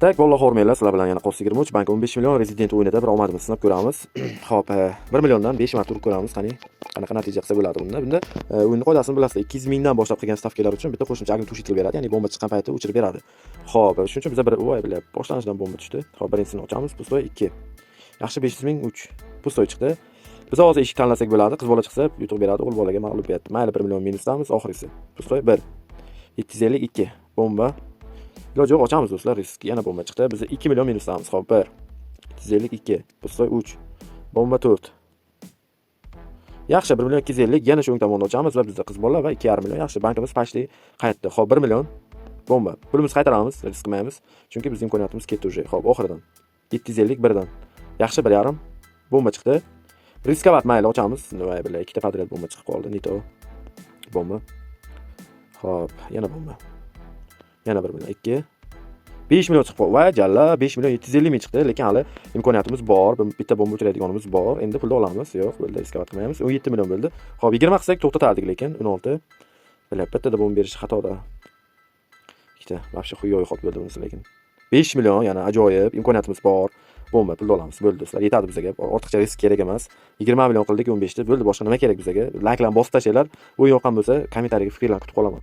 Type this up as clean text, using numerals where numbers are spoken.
Так, bolalar, hormanglar, sizlar bilan yana Qos 23, bank 15 million, Resident o'yinida bir omadimizni sinab ko'ramiz. Xo'p, 1 milliondan 5 marta urib ko'ramiz, qani qanaqa natija qilsa bo'ladi bunda. Bunda o'yinni qoidasini bilasizlar, 200 mingdan boshlab qilgan stavkalar uchun bitta qo'shimcha огнетушитель beradi, ya'ni bomba chiqqan payti o'chirib beradi. Xo'p, shuning uchun biza bir, voy, бля, boshlanishidan bomba tushdi. Xo'p, birinchisini ochamiz, пустой 2. Yaxshi, 500 ming 3. Пустой chiqdi. Biz hozir eshik tanlasak bo'ladi. Qiz bola chiqsa yutuq beradi, o'g'il bolaga mag'lubiyat. Mayli, 1 million minusdamiz, oxirgisi. Пустой 1. 752 bomba. Iloji yo'q, ochamiz, do'stlar, risk. Yana bomba chiqdi. Biz 2 million minusdamiz. Xo'p, 1. 752, пустой 3. Bomba 4. Yaxshi, 1 million 250, yana shu o'ng tomonda ochamiz va bizda qiz bola va 2,5 million. Yaxshi, bankimiz почти qaytdi. Xo'p, 1 million bomba. Pulimizni qaytaramiz, risk qilmaymiz. Chunki bizning imkoniyatimiz ketdi уже. Xo'p, oxiridan. 750 birdan. Yaxshi, 1,5 bomba chiqdi. Рисковать, mayli, ochamiz. Voy, бля, ikkita подряд bomba chiqib qoldi. Не то. Bomba. Xo'p, yana bomba. Yana 1 million 2. 5 million chiqib qoldi. Voy, jalla, 5 million 750 ming chiqdi, lekin hali imkoniyatimiz bor. Bitta bomba o'chiradiganimiz bor. Endi pulni olamiz. Yo'q, bo'ldi, рисковать qilmaymiz. 17 million bo'ldi. Xo'p, 20 qilsak to'xtatardik, lekin 16. Бля, bittada bomba berishi xatoda. Ikkita, вообще хуёвый ход bo'ldi bunisi lekin. 5 million, yana ajoyib, imkoniyatimiz bor. Bomba, pulni olamiz. Bo'ldi, do'stlar, yetadi bizga. Ortiqcha risk kerak emas. 20 million qildik 15 ta. Bo'ldi, boshqa nima kerak bizga? Layklarni bosib tashlanglar. O'yin yoqqan bo'lsa, kommentariyaga fikrlarni kutib qolaman.